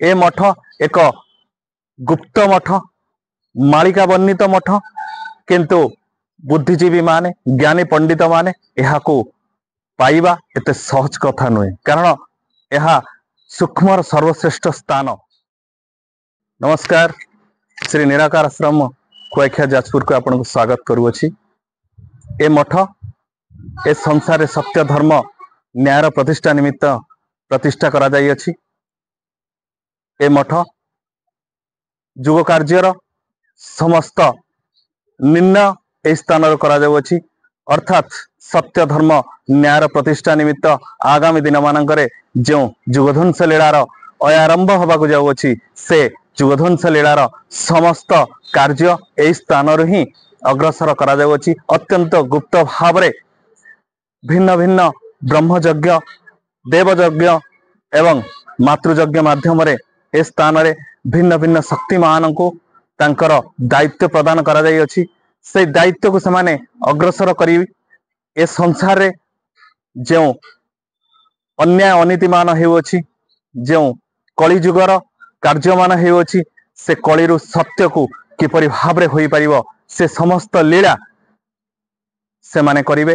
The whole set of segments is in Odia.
ଏ ମଠ ଏକ ଗୁପ୍ତ ମଠ, ମାଳିକା ବର୍ଣ୍ଣିତ ମଠ, କିନ୍ତୁ ବୁଦ୍ଧିଜୀବୀ ମାନେ, ଜ୍ଞାନୀ ପଣ୍ଡିତ ମାନେ ଏହାକୁ ପାଇବା ଏତେ ସହଜ କଥା ନୁହେଁ, କାରଣ ଏହା ସୂକ୍ଷ୍ମର ସର୍ବଶ୍ରେଷ୍ଠ ସ୍ଥାନ। ନମସ୍କାର, ଶ୍ରୀ ନିରାକାର ଆଶ୍ରମ କୁଆଖିଆ ଯାଜପୁରକୁ ଆପଣଙ୍କୁ ସ୍ୱାଗତ କରୁଅଛି। ଏ ମଠ ଏ ସଂସାରରେ ସତ୍ୟ, ଧର୍ମ, ନ୍ୟାୟର ପ୍ରତିଷ୍ଠା ନିମିତ୍ତ ପ୍ରତିଷ୍ଠା କରାଯାଇଅଛି। ଏ ମଠ ଯୁଗ କାର୍ଯ୍ୟର ସମସ୍ତ ନିର୍ଣ୍ଣୟ ଏହି ସ୍ଥାନରେ କରାଯାଉଅଛି, ଅର୍ଥାତ୍ ସତ୍ୟ, ଧର୍ମ, ନ୍ୟାୟର ପ୍ରତିଷ୍ଠା ନିମିତ୍ତ ଆଗାମୀ ଦିନମାନଙ୍କରେ ଯେଉଁ ଯୁଗଧ୍ୱଂସ ଲୀଳାର ଆରମ୍ଭ ହେବାକୁ ଯାଉଅଛି, ସେ ଯୁଗଧ୍ୱଂସ ଲୀଳାର ସମସ୍ତ କାର୍ଯ୍ୟ ଏହି ସ୍ଥାନରୁ ହିଁ ଅଗ୍ରସର କରାଯାଉଅଛି। ଅତ୍ୟନ୍ତ ଗୁପ୍ତ ଭାବରେ ଭିନ୍ନ ଭିନ୍ନ ବ୍ରହ୍ମଯଜ୍ଞ, ଦେବଯଜ୍ଞ ଏବଂ ମାତୃଯଜ୍ଞ ମାଧ୍ୟମରେ ଏ ସ୍ଥାନରେ ଭିନ୍ନ ଭିନ୍ନ ଶକ୍ତିମାନଙ୍କୁ ତାଙ୍କର ଦାୟିତ୍ୱ ପ୍ରଦାନ କରାଯାଇଅଛି। ସେଇ ଦାୟିତ୍ୱକୁ ସେମାନେ ଅଗ୍ରସର କରି ଏ ସଂସାରରେ ଯେଉଁ ଅନ୍ୟାୟ ଅନୀତିମାନ ହେଉଅଛି, ଯେଉଁ କଳିଯୁଗର କାର୍ଯ୍ୟମାନ ହେଉଅଛି, ସେ କଳିରୁ ସତ୍ୟକୁ କିପରି ଭାବରେ ହୋଇପାରିବ, ସେ ସମସ୍ତ ଲୀଳା ସେମାନେ କରିବେ।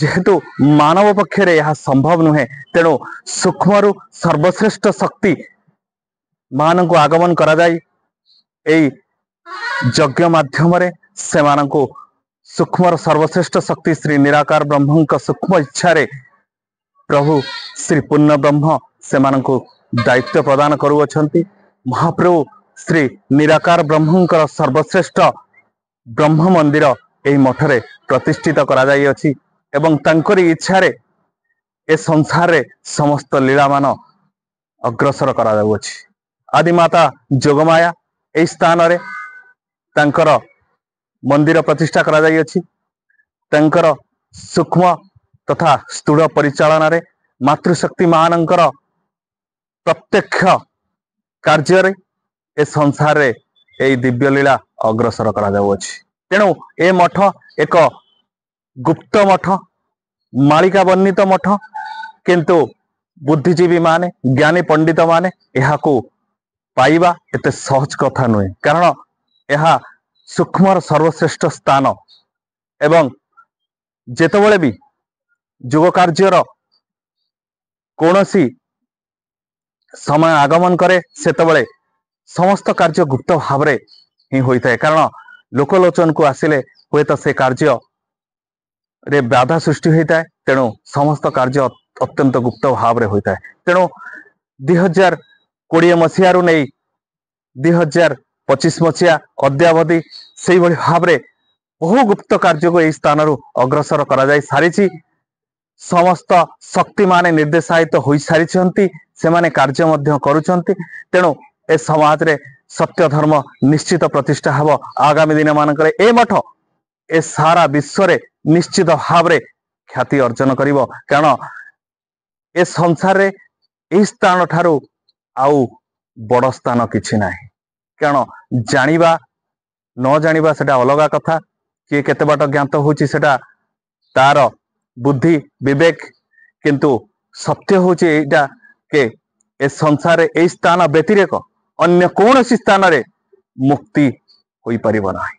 ଯେହେତୁ ମାନବ ପକ୍ଷରେ ଏହା ସମ୍ଭବ ନୁହେଁ, ତେଣୁ ସୂକ୍ଷ୍ମରୁ ସର୍ବଶ୍ରେଷ୍ଠ ଶକ୍ତି ମାନଙ୍କୁ ଆଗମନ କରାଯାଇ ଏଇ ଯଜ୍ଞ ମାଧ୍ୟମରେ ସେମାନଙ୍କୁ ସୂକ୍ଷ୍ମର ସର୍ବଶ୍ରେଷ୍ଠ ଶକ୍ତି ଶ୍ରୀ ନିରାକାର ବ୍ରହ୍ମଙ୍କ ସୂକ୍ଷ୍ମ ଇଚ୍ଛାରେ ପ୍ରଭୁ ଶ୍ରୀ ପୂର୍ଣ୍ଣ ବ୍ରହ୍ମ ସେମାନଙ୍କୁ ଦାୟିତ୍ୱ ପ୍ରଦାନ କରୁଅଛନ୍ତି। ମହାପ୍ରଭୁ ଶ୍ରୀ ନିରାକାର ବ୍ରହ୍ମଙ୍କର ସର୍ବଶ୍ରେଷ୍ଠ ବ୍ରହ୍ମ ମନ୍ଦିର ଏହି ମଠରେ ପ୍ରତିଷ୍ଠିତ କରାଯାଇଅଛି ଏବଂ ତାଙ୍କରି ଇଚ୍ଛାରେ ଏ ସଂସାରରେ ସମସ୍ତ ଲୀଳାମାନ ଅଗ୍ରସର କରାଯାଉଅଛି। ଆଦିମାତା ଯୋଗମାୟା ଏହି ସ୍ଥାନରେ ତାଙ୍କର ମନ୍ଦିର ପ୍ରତିଷ୍ଠା କରାଯାଇଅଛି। ତାଙ୍କର ସୂକ୍ଷ୍ମ ତଥା ସ୍ଥୂଳ ପରିଚାଳନାରେ ମାତୃଶକ୍ତି ମାନଙ୍କର ପ୍ରତ୍ୟକ୍ଷ କାର୍ଯ୍ୟରେ ଏ ସଂସାରରେ ଏଇ ଦିବ୍ୟ ଲୀଳା ଅଗ୍ରସର କରାଯାଉଅଛି। ତେଣୁ ଏ ମଠ ଏକ ଗୁପ୍ତ ମଠ, ମାଳିକା ବର୍ଣ୍ଣିତ ମଠ, କିନ୍ତୁ ବୁଦ୍ଧିଜୀବୀ ମାନେ, ଜ୍ଞାନୀ ପଣ୍ଡିତ ମାନେ ଏହାକୁ ପାଇବା ଏତେ ସହଜ କଥା ନୁହେଁ, କାରଣ ଏହା ସୂକ୍ଷ୍ମର ସର୍ବଶ୍ରେଷ୍ଠ ସ୍ଥାନ ଏବଂ ଯେତେବେଳେ ବି ଯୁଗ କାର୍ଯ୍ୟର କୌଣସି ସମୟ ଆଗମନ କରେ, ସେତେବେଳେ ସମସ୍ତ କାର୍ଯ୍ୟ ଗୁପ୍ତ ଭାବରେ ହିଁ ହୋଇଥାଏ, କାରଣ ଲୋକଲୋଚନକୁ ଆସିଲେ ହୁଏତ ସେ କାର୍ଯ୍ୟରେ ବାଧା ସୃଷ୍ଟି ହୋଇଥାଏ। ତେଣୁ ସମସ୍ତ କାର୍ଯ୍ୟ ଅତ୍ୟନ୍ତ ଗୁପ୍ତ ଭାବରେ ହୋଇଥାଏ। ତେଣୁ 2020 ମସିହାରୁ ନେଇ 2025 ମସିହା ଅଦ୍ୟାବଧି ସେଇଭଳି ଭାବରେ ବହୁ ଗୁପ୍ତ କାର୍ଯ୍ୟକୁ ଏହି ସ୍ଥାନରୁ ଅଗ୍ରସର କରାଯାଇ ସାରିଛି। ସମସ୍ତ ଶକ୍ତିମାନେ ନିର୍ଦ୍ଦେଶାୟିତ ହୋଇସାରିଛନ୍ତି, ସେମାନେ କାର୍ଯ୍ୟ ମଧ୍ୟ କରୁଛନ୍ତି। ତେଣୁ ଏ ସମାଜରେ ସତ୍ୟ ଧର୍ମ ନିଶ୍ଚିତ ପ୍ରତିଷ୍ଠା ହେବ। ଆଗାମୀ ଦିନମାନଙ୍କରେ ଏ ମଠ ଏ ସାରା ବିଶ୍ୱରେ ନିଶ୍ଚିତ ଭାବରେ ଖ୍ୟାତି ଅର୍ଜନ କରିବ, କାରଣ ଏ ସଂସାରରେ ଏହି ସ୍ଥାନ ଠାରୁ ଆଉ ବଡ଼ ସ୍ଥାନ କିଛି ନାହିଁ। କାରଣ ଜାଣିବା ନ ଜାଣିବା ସେଟା ଅଲଗା କଥା, କିଏ କେତେ ବାଟ ଜ୍ଞାତ ହଉଛି ସେଟା ତାର ବୁଦ୍ଧି ବିବେକ, କିନ୍ତୁ ସତ୍ୟ ହଉଛି ଏଇଟା କେ ଏ ସଂସାରରେ ଏଇ ସ୍ଥାନ ବ୍ୟତିରେକ ଅନ୍ୟ କୌଣସି ସ୍ଥାନରେ ମୁକ୍ତି ହୋଇପାରିବ ନାହିଁ।